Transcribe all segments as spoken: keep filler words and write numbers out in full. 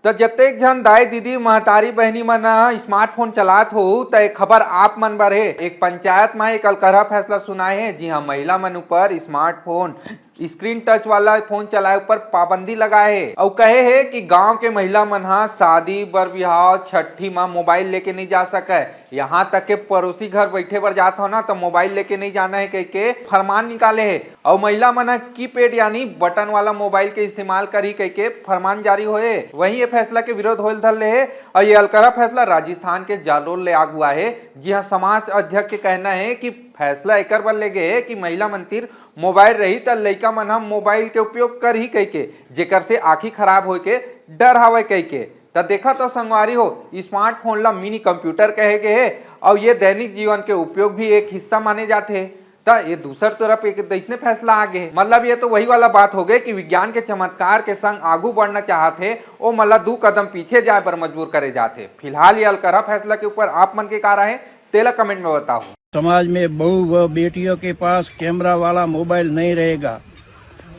त जतेक झन दाई दीदी महतारी बहिनी मन ह स्मार्टफोन चलात हो, त एक खबर आप मन बर हे। एक पंचायत म एक अलकरहा फैसला सुनाए हे, जी हाँ, महिला मन ऊपर स्मार्टफोन, स्क्रीन टच वाला फोन चलाए ऊपर पाबंदी लगाए हे। अउ कहे हे कि गांव के महिला मन ह शादी बर बिहाव छट्ठी म मोबाइल लेके नहीं जा सकय। यहाँ तक के पड़ोसी घर बैठे बर जात हो ना, तो मोबाइल लेके नहीं जाना है कह के फरमान निकाले हे। अउ महिला मन ह कीपैड यानी बटन वाला मोबाइल के इस्तेमाल करही कह के फरमान जारी होए। वहीं ये फैसला के विरोध होल धर ले हे। अउ ये अलकरहा फैसला राजस्थान के जालोर ले आगू आए हे, जिहां समाज अध्यक्ष के कहना है कि फैसला एकर बर ले गे हे कि महिला मन तीर मोबाइल रही त लइका मन ह मोबाइल के उपयोग करही कह के, जेकर से आंखी खराब होए के डर हवय कह के। त देखा तो संगवारी हो, स्मार्टफोन ला मिनी कंप्यूटर कहे गे हे, अउ ये दैनिक जीवन के उपयोग भी एक हिस्सा माने जाथे। त ये दूसर तरफ एक अइसने फैसला आ गे हे। मतलब ये तो वही वाला बात हो गए कि विज्ञान के चमत्कार के संग आगू बढ़ना चाहत हे, ओ मन ला दू कदम पीछे जाए बर मजबूर करे जात हे। फिलहाल ये अलकरहा फैसला के ऊपर आप मन के का राय हे, तेला कमेंट में बताओ। समाज में बहू व बेटियों के पास कैमरा वाला मोबाइल नहीं रहेगा।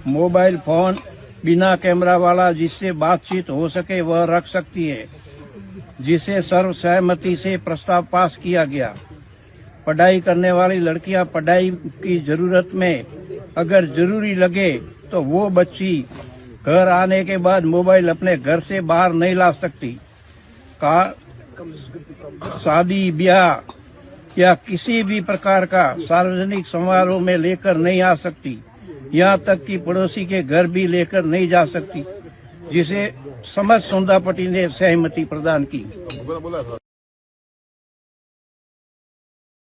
मोबाइल फोन बिना कैमरा वाला जिससे बातचीत हो सके वह रख सकती है, जिसे सर्वसहमति से प्रस्ताव पास किया गया। पढ़ाई करने वाली लड़कियां पढ़ाई की जरूरत में अगर जरूरी लगे तो वो बच्ची घर आने के बाद मोबाइल अपने घर से बाहर नहीं ला सकती। का शादी ब्याह या किसी भी प्रकार का सार्वजनिक समारोह में लेकर नहीं आ सकती। यहाँ तक कि पड़ोसी के घर भी लेकर नहीं जा सकती, जिसे समस्त सोंदापट्टी ने सहमति प्रदान की।